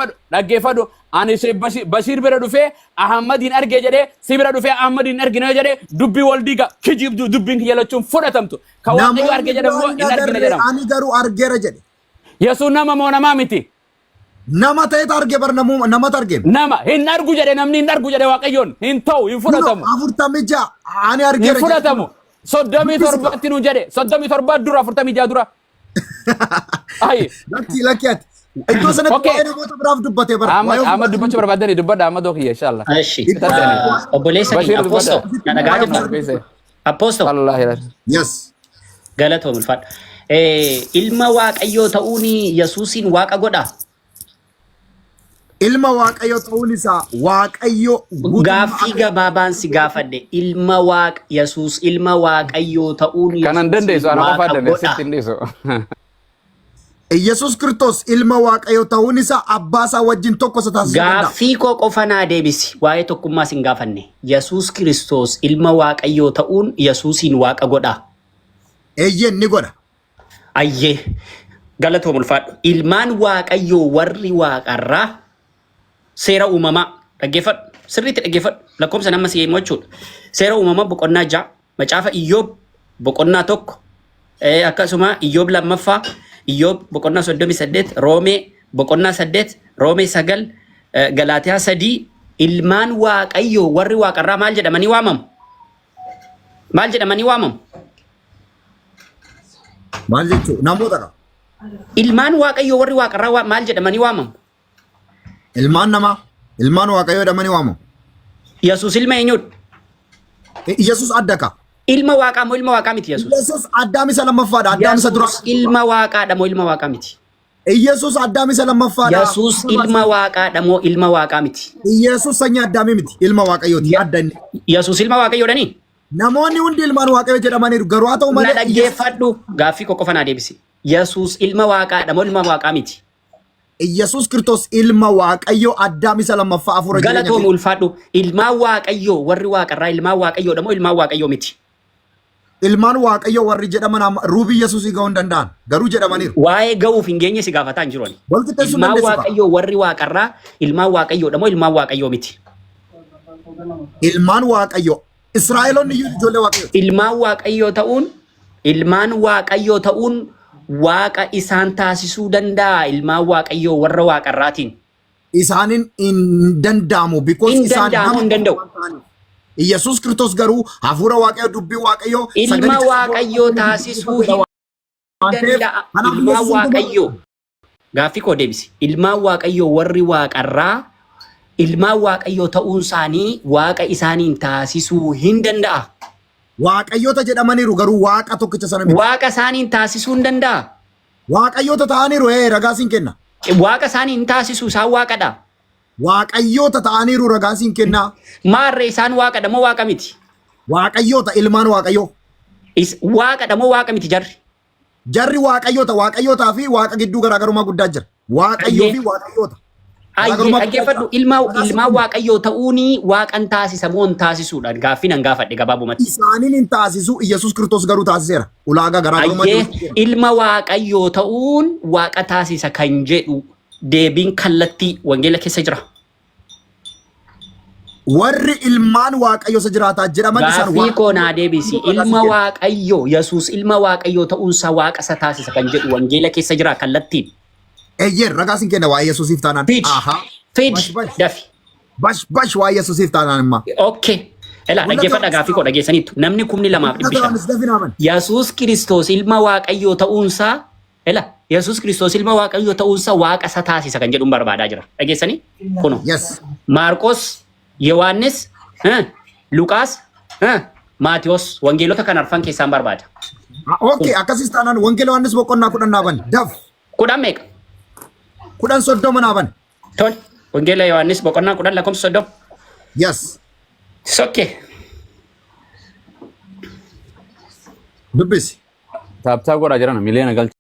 Dhaggeeffadhu, ani Sheekh Bashiir bira dhufee Ahmadiin arge jedhee, si bira dhufee Ahmadiin argine jedhee, dubbii wal diiga, kijibdu, dubbiin kiyya lachuun fudhatamtu. Ka Waaqayyo Namoonni arge jedhamu biraa immoo hin hin argine agarre, jedhama. ani garuu argeera jedhe. Yesuun nama moo namaa miti? Nama ta'etu arge bar, namatu arge. Nama hin argu jedhe, namni hin argu jedhe Waaqayyoon hin ta'u, hin Kunoo fudhatamu. 46 ani Hin argeera jedhe. fudhatamu. Soddomii Dubbisi. torbatti nu jedhe. 37 dura, 46 dura. Ayi. Lakki, lakki, ati. Iddoo sanatti waa'ee namoota biraaf dubbate bara. Ahmad Waa'ee Ahmad dubbachuu barbaadani dubbadha, Ahmad kiyya, inshallah. Eshi. Iddoo sanatti Obboleessa keenya Bashiir Apoosto dubbadha. na dhagaa jirta? Apoosto. Allah. Yes. Galatoom, ulfaadha. Ilma Waaqayyoo ta'uun Yesuusiin Waaqa godha. Ilma Waaqayyoo ta'uun isaa Waaqayyo guutummaa Gaaffii gabaabaan si gaafadhe, ilma Waaqa, Yesuus ilma Waaqayyoo ta'uun Kanan Yesuusiin dandeessu ana Waaqa qofaa dandeessu, godha. sitti hin dhiisu. Yesuus Kiristoos ilma Waaqayyoo ta'uun isaa abbaa isaa wajjin tokko isa taasisuu danda'a. Gaaffii koo qofa naa deebisi. Waa'ee tokkummaa sin gaafanne. Yesuus Kiristoos ilma Waaqayyoo ta'uun Yesuusiin Waaqa godha. Eeyyeen, ni godha. Ayyee. Galatoom, ulfaadhu. Ilmaan Waaqayyoo warri waaqarraa, seera uumamaa dhaggeeffadhu. Sirriitti dhaggeeffadhu. Lakkoofsa nama si himu jechuudha. Seera uumamaa boqonnaa 6, macaafa Iyyoob boqonnaa 1, akkasuma Iyyoob lammaffaa, Iyyoob boqonnaa 38, Roomee boqonnaa 8, Roomee 9, Galaatiyaa 3, ilmaan Waaqayyoo warri waaqarraa maal jedhamanii waamamu? Maal jedhamanii waamamu? Maal jechuun namoota qaba. Ilmaan Waaqayyoo warri waaqarraa maal jedhamanii waamamu? Ilmaan namaa, ilmaan Waaqayyoo jedhamanii waamamu. Yesuus ilma eenyudha? Yesuus adda ka. Ilma Waaqaa moo ilma Waaqaa miti Yesuus? Yesuus Addaam isa lammaffaadha. Addaam isa dura. Yesuus ilma Waaqaadha moo ilma Waaqaa miti? Yesuus Addaam isa lammaffaadha. Yesuus ilma Waaqaadha moo ilma Waaqaa miti? Yesuus sanyii Addaamii miti. Ilma Waaqayyooti. Adda inni. Yesuus ilma Waaqayyoodhanii? Namoonni hundi ilmaan Waaqayyoo jedhamaniiru. Garuu haa ta'u Na malee dhaggeeffadhu. Gaaffii koo qofa naa deebisi. Yesuus ilma Waaqaadha moo ilma Waaqaa miti? Yesuus Kiristoos ilma Waaqayyoo Addaam isa lammaffaa, hafuura jireenya Galatoomi, ulfaadhu. Ilmaan Waaqayyoo warri waaqarraa ilmaan Waaqayyoodha moo ilmaan Waaqayyoo miti? Ilmaan Waaqayyoo warri jedhaman amma ruubii Yesuusii ga'uu hin danda'an. Garuu jedhamaniiru. Waa'ee ga'uuf hin geenye si gaafataa hin jiru ani. Wal qixxeessuu hin Ilmaan dandeessu kaa. Waaqayyoo warri waaqarraa ilmaan Waaqayyoodha moo ilmaan Waaqayyoo miti? Ilmaan Waaqayyoo. Israa'eloonni iyyuu ijoollee Waaqayyooti. Ilmaan Waaqayyoo ta'uun Waaqa isaan taasisuu danda'a ilmaan Waaqayyoo warra waaqarraatiin? Isaaniin hin danda'amu because Hin isaan danda'amu, nama hin danda'u. waan ta'aniif. Yesuus Kiristoos garuu hafuura Waaqayyoo, dubbii Waaqayyoo, Ilma sagalicha Waaqayyoo taasisuu hin waan ta'eef, danda'a. kanaaf Ilmaan Yesuus hundumaa Waaqayyoo. Gaaffii koo deebisi. Ilmaan Waaqayyoo warri waaqarraa ilmaan Waaqayyoo ta'uun isaanii Waaqa isaaniin taasisuu hin danda'a. Waaqayyoota jedhamaniiru, garuu Waaqa tokkicha sana miti. Waaqa isaaniin taasisuu hin danda'a. Waaqayyoota ta'aniiru, ee, ragaa siin kenna. Waaqa isaaniin hin taasisu, isaan Waaqadha. Waaqayyoota ta'aniiru, ragaa siin kenna. Maarree isaan Waaqadha moo Waaqa miti? Waaqayyoota, ilmaan Waaqayyoo. Waaqadha moo Waaqa miti jarri? Jarri waaqayyoota, waaqayyootaa fi Waaqa gidduu garaagarummaa guddaa jira. Waaqayyoo fi waaqayyoota. Ayyee, Garaagarummaa guddaa dhaggeeffadhu, jira. ilma Ragaa siin ilmaan kenna. Waaqayyoo ta'uuni Waaqan taasisa moo hin taasisuudha? Gaaffii nan gaafadhe gabaabumatti. Isaaniin hin taasisu, Yesuus Kiristoos garuu taasiseera. Ulaagaa garaagarummaa Ayyee, jiru. ilma Waaqayyoo ta'uun Waaqa taasisa kan jedhu deebiin kallattii wangeela keessa jira. Warri ilmaan Waaqayyoo isa jiraataa jedhaman isaan Gaaffii koo naa deebisi. Ragaa siin Ilma kenna. Waaqayyoo, Yesuus ilma Waaqayyoo ta'uunsaa Waaqa isa taasisa kan jedhu wangeela keessa jira kallattiin. Eeyyeen, ragaa siin kenna waa'ee Yesuusiif taanaan. Fid. Ahaa. Fid. Bash bash. Dafi. Bash bash, waa'ee Yesuusiif taanaan imma. Okay. Elaa, Mul'ata dhaggeeffadha, Yohaannis gaaffii koo dhageessaniittu. Namni 2500. Mul'ata Yohaannis dafi naaman. Yesuus Kiristoos ilma Waaqayyoo ta'uunsaa, ela, Yesuus Kiristoos ilma Waaqayyoo ta'uunsaa Waaqa isa taasisa kan jedhuun barbaadaa jira. Dhageessanii? Kuno. Yes. Maarqos, Yohaannis, Luqaas, Maatiyos, wangeelota kan arfan keessaan barbaada. Okay, akkasis taanaan Wangeela Yohaannis boqonnaa 10 naaban. Daf. 10 meeqa? 10:30 naaban. Tole. Wangeela Yohaannis boqonnaa 10 lakkoofsa 30. Yes. Sokke. Dubbisi. Tap tap godhaa jiran, miliyoona galchaa.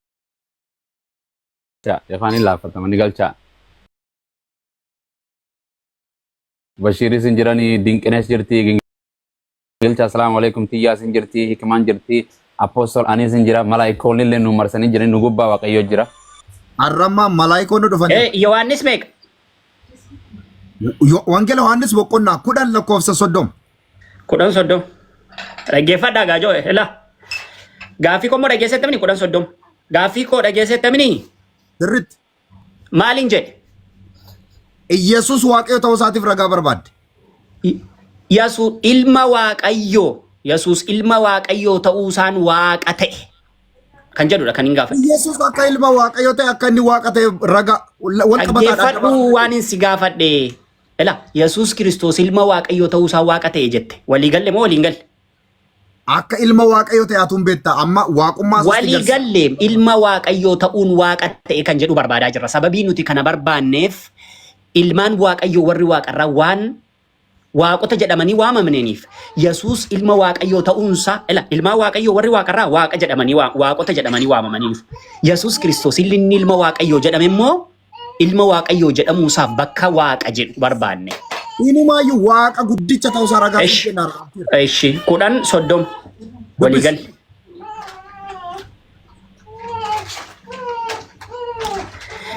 Afaan hin laaffatama ni galchaa. Bashiiris hin jiranii, Dinqinees jirti, Gingilcha, Asalaamu alaikum, Tiyyaas hin jirti, Hikmaan jirti, Apostol Anis hin jira, malaayikoonni illee nu marsanii jiran, nu gubbaa Waaqayyo jira. Har'ammaa malaayikoonni dhufanii. Yohaannis meeqa? Wangeela Yohaannis boqonnaa 10 lakkoofsa 30. 10:30. Dhaggeeffadhaa gaajoo ela. Gaaffii koo immoo dhageessettamini 10:30. Gaaffii koo dhageessettamini Sirriitti. maaliin jedhe? Iyyasuus Waaqayyo ta'uu isaatiif ragaa barbaadde. Yesuus ilma Waaqayyoo. Yesuus ilma Waaqayyoo ta'uu isaan Waaqa ta'e. Kan jedhudha kan hin gaafadhe. Yesuus akka ilma Waaqayyoo ta'e akka inni Waaqa ta'e raga wal qabataadha. Dhaggeeffadhu waan hin si gaafadhe. Ela Yesuus Kiristoos ilma Waaqayyoo ta'uu isaa Waaqa ta'e jette. Walii galle moo waliin galle? Akka ilma Waaqayyoo ta'e atuun beekta amma waaqummaa isaatti Walii garsiisa. galle ilma Waaqayyoo ta'uun Waaqa ta'e kan jedhu barbaadaa jirra. Sababii nuti kana barbaanneef ilmaan Waaqayyoo warri Waaqarraa waan waaqota jedhamanii waamamaniif Yesuus ilma Waaqayyoo ta'uunsaa ila ilmaan Waaqayyoo warri Waaqarraa Waaqa jedhamanii waaqota jedhamanii waamamaniif Yesuus Kiristoos inni ilma Waaqayyoo jedhame immoo ilma Waaqayyoo jedhamuusaaf bakka Waaqa jedhu barbaanne. Inumaayyuu Waaqa guddicha ta'uusaa ragaa Esh. kenna argateera. Eshi 10:30 walii galle.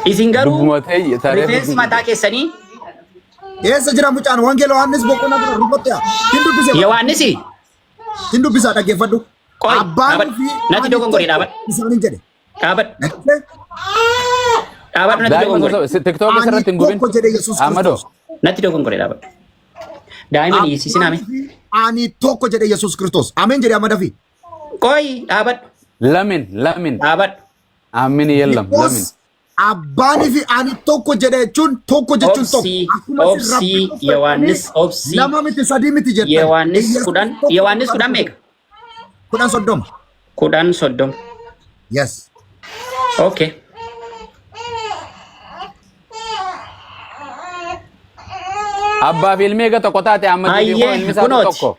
Isin garuu Dubbuma ta'e taaree rifeensi mataa keessanii Eessa jira mucaan Wangeela Yohaannis boqonnaa 10 rukutte hin dubbise. Yohaannisi Hin dubbisa dhaggeeffadhu. Qoy, Abbaan dhaabadhu. fi Natti ani dogongore, tokko dhaabadhu. isaaniin jedhe. Dhaabadhu. Dhaggeeffadhu. Dhaabadhu natti Daa'ima dogongore. TikTok Ani irratti hin gubin. tokko jedhe Yesuus Ahmadoo. Kiristoos. Natti dogongore dhaabadhu. Daa'ima hin hiisisin ame. Abbaan fi ani tokko jedhe Yesuus Kiristoos. Ameen jedhe amma dafii. Qoy dhaabadhu. Lamin lamin. Dhaabadhu. Amin yellam lamin. Because abbaanii fi ani tokko jedhe jechuun tokko jechuun tokko. Obsii, Akkuma isin obsii, Rabbi tokko Yohaannis, jettanii obsii. lama miti sadii miti jettan. Yohaannis Yesuus 10, tokko Yohaannis tokko 10 meeqa? 10:30. 10:30. Yes. Okay. Abbaa fi ilmi eega tokko taate Ahmadii fi Ayyee, ilmi isaa kunooti. tokko.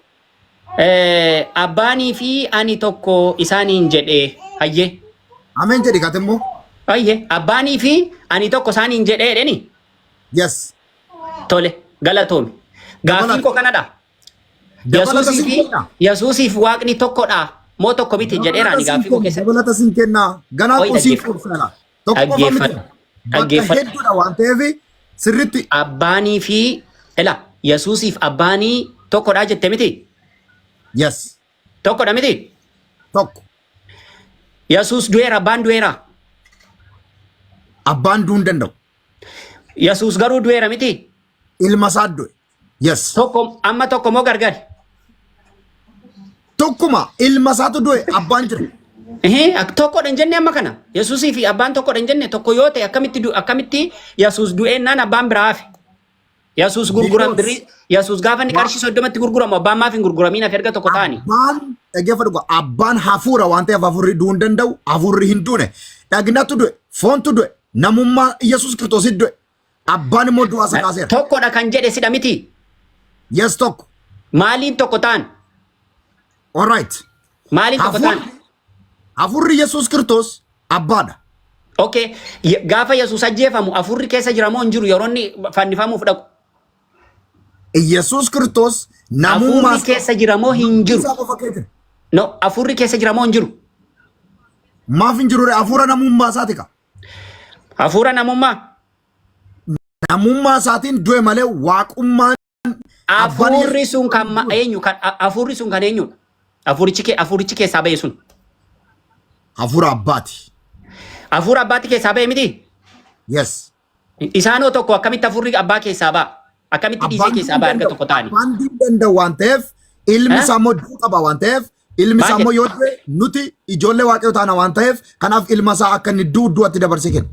Abbaanii fi ani tokko isaaniin jedhe. Hayyee. Ameen jedhi kate immoo. Hayyee. Abbaanii fi ani tokko isaaniin jedhee jedheni. Yes. Tole. Galatoomi. Gaaffiin koo kanadha. Dabalata Yesuusii siin fi kenna. Yesuusiif Waaqni tokkodha moo tokko miti jedheera ani Dabalata siin gaaffii koo kenna. keessatti. Dabalata siin kenna. Ganaa Qoyi qusiin dhaggeeffadhu. qubsala. Tokko qofa miti. Dhaggeeffadhu. Bakka Dhaggeeffadhu. hedduudha waan ta'eef sirriitti Abbaanii fi ela Yesuusiif abbaanii tokkodha jette miti? Yes. Tokkodha miti? Tokko. Yesuus du'eera abbaan du'eera. Abbaan du'uu hin danda'u. Yesuus garuu du'eera miti? Ilma isaa du'e. Yes. Tokko amma tokko moo gargari? Tokkuma ilma isaatu du'e abbaan jira. Ehee, tokkodha hin jenne amma kana. Yesuusii fi abbaan tokkodha hin jenne tokko yoo ta'e akkamitti akkamitti Yesuus du'eennaan abbaan biraa hafe? Yesuus gurguram Because birrii Yesuus gaafa inni qarshii 30tti gurguramu abbaan maaf hin gurguramiin hafe erga tokko ta'anii? Abbaan dhaggeeffadhu gaa, abbaan hafuura waan ta'eef hafuurri du'uu hin danda'u hafuurri hin duune dhagnatu du'e foontu du'e namummaa Yesuus Kiristoos du'e Abbaan immoo du'aa isa kaaseera. Tokkodha kan jedhe sidha miti. Yes tokko. Maaliin tokko ta'an? All right. Maaliin tokko ta'an? Hafuurri Yesuus Kiristoos abbaadha. Okay. Gaafa Yesuus ajjeefamu hafuurri keessa jira moo hin jiru yeroo inni fannifamuuf dhaqu? Yesuus Kiristoos namummaa Hafuurri keessa jira moo hin jiru? isaa qofa keessa jira. No, hafuurri keessa jira moo hin jiru? Maaf hin jiru hafuura namummaa isaati ka. Hafuura namummaa. Namummaa isaatiin du'e malee waaqummaan abbaan Hafuurri sun kan eenyu kan hafuurri sun kan eenyudha? Hafuurichi kee hafuurichi keessaa ba'e sun. Hafuura abbaati. Hafuura abbaatti keessaa ba'e miti? Yes. Isaanoo tokko akkamitti hafuurri abbaa keessaa ba'a? Akkamitti dhiisee Abbaan keessaa du'uu ba'a erga danda'u. tokko ta'anii? Abbaan du'uu danda'u waan ta'eef ilmi Eh? isaa immoo du'uu qaba waan ta'eef ilmi isaa Maal immoo yoo du'e nuti ijoollee waaqayyoo taana waan ta'eef kanaaf ilma isaa akka inni du'u du'atti dabarsee kenna.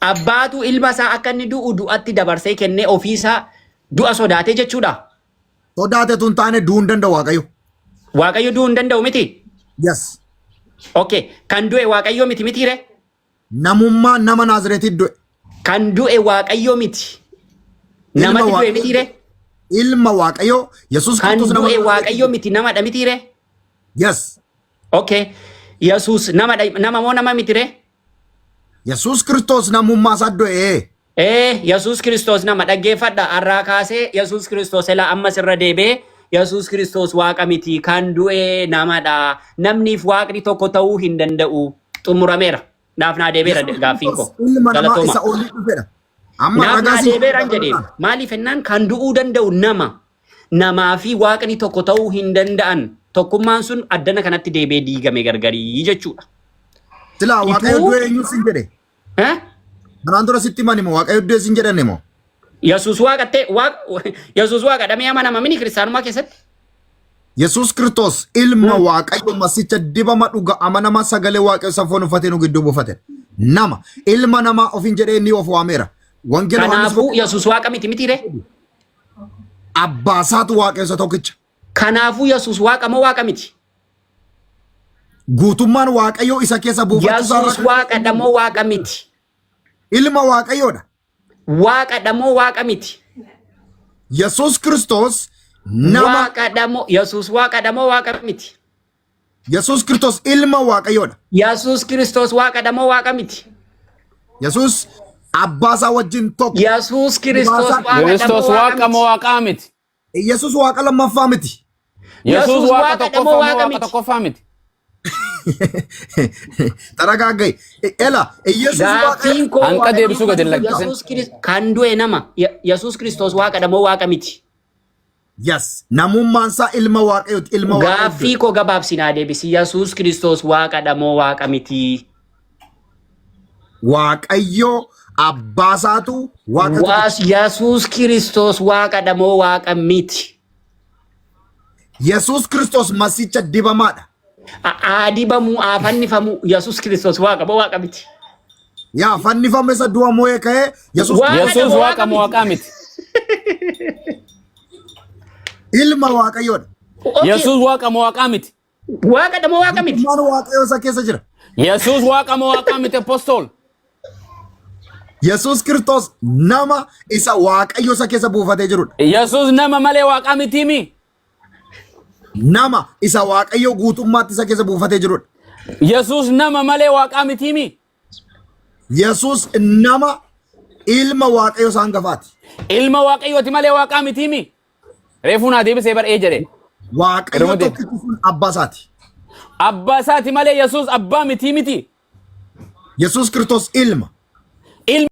Abbaatu ilma isaa akka inni du'u du'atti dabarsee kennee ofiisaa du'a sodaatee jechuudha. Sodaate tun taane du'uu hin danda'u waaqayyo. Waaqayyo du'uu hin danda'u miti? Yes. Okay. Kan du'e waaqayyo miti mitiire? Namummaa nama Naazireetii du'e. Kan du'e Waaqayyo miti. Ilma Namatti du'e Waaqayyo. mitiire? Ilma Waaqayyo Yesuus Kan Kiristoos nama du'e Naazireetii Waaqayyo miti namadha mitiire? Yes. Okay. Yesuus namadha nama moo nama mitire? Yesuus Kiristoos namummaa isaa du'e. Ee Yesuus Kiristoos nama dhaggeeffadha har'aa kaasee Yesuus Kiristoos elaa ammas irra deebi'ee Yesuus Kiristoos Waaqa miti kan du'e namadha namniif Waaqni tokko ta'uu hin danda'u xumurameera naaf naa deebi'eera Yesuus gaaffiin koo Kiristoos ilma namaa galatooma isa olii dhufedha. Amma Naaf ragaa naa si deebi'eeraan jedheen. Maaliif jennaan kan du'uu danda'u nama. Namaa fi waaqni tokko ta'uu hin danda'an. Tokkummaan sun addana kanatti deebi'ee diigame gargarii jechuudha. Silaa Waaqayyo Ituu du'e eenyu sin jedhe? Eh? Kanaan dura sitti himani moo Waaqayyo du'e sin jedhan moo? Yesuus waaqa ta'e waaqa Yesuus waaqa dhamee amanama mini kiristaanummaa keessatti. Yesuus Kiristoos ilma Waaqayyo masicha dibama dhuga amanama sagalee Waaqayyo isa foon uffatee nu gidduu buufate. Nama ilma namaa ofiin jedhee inni of waameera. Wangeela Yohaannis Kanaafuu Yesuus waaqa miti miti ree? Abbaa isaatu Waaqayyo isa tokkicha. Kanaafuu Yesuus waaqa moo waaqa miti? Guutummaan Waaqayyoo isa keessa buufachuu isaa Yesuus irra waaqadha moo waaqa miti? Ilma Waaqayyoodha. Waaqadha moo waaqa miti? Yesuus Kiristoos nama. Waaqadha moo Yesuus waaqadha moo waaqa miti? Yesuus Kiristoos ilma Waaqayyoodha. Yesuus Kiristoos waaqadha moo waaqa miti? Yesuus abbaa isaa wajjin tokko. Yesuus Kiristoos waaqadha moo Kiristoos waaqa waaqa moo miti? waaqaa miti? Yesuus waaqa lammaffaa miti. Yesuus Yesuus waaqa waaqadha moo tokkoffaa moo waaqa waaqa miti? tokkoffaa miti? Taragaagga'i. Ela Yesuus waaqa. Gaaffiin koo Hanqa deebisuu gadi hin lakkisin. Yesuus Kiristoos kan du'e nama Yesuus Kiristoos waaqadha moo waaqa miti? Yes. Namummaan isaa ilma Waaqayyooti. Ilma Waaqayyooti. Gaaffii koo gabaabsinaa deebisi. Yesuus Kiristoos waaqadha moo waaqa miti? Waaqayyo abbaa isaatu waaqa tokkicha. Waas Yesuus Kiristoos waaqadha moo waaqa miti? Yesuus Kiristoos masicha dibamaadha. Haa dibamuu, haa fannifamuu. Yesuus Kiristoos waaqa moo waaqa miti? Yaa fannifame isa du'a moo'ee ka'ee Yesuus Waaqadha Yesuus moo waaqa waaqa moo miti? waaqaa miti? Ilma Waaqayyoodha. Okay. Yesuus waaqa moo waaqaa miti? Waaqadha moo waaqa miti? Guutummaan Waaqayyoo isa keessa jira. Yesuus waaqa moo waaqaa miti apostol? Yesuus Kiristoos nama isa Waaqayyo isa keessa buufatee jirudha. Yesuus nama malee waaqaa miti mi? Nama isa Waaqayyo guutummaatti isa keessa buufatee jirudha. Yesuus nama malee waaqaa miti mi? Yesuus nama ilma Waaqayyo isa hangafaati. Ilma Waaqayyooti malee waaqaa miti mi? Reefuu naa deebisee bar ee jedhe. Waaqayyo Yeroo deemu. tokkichi sun abbaa isaati. Abbaa isaati malee Yesuus abbaa miti miti. Yesuus Kiristoos ilma.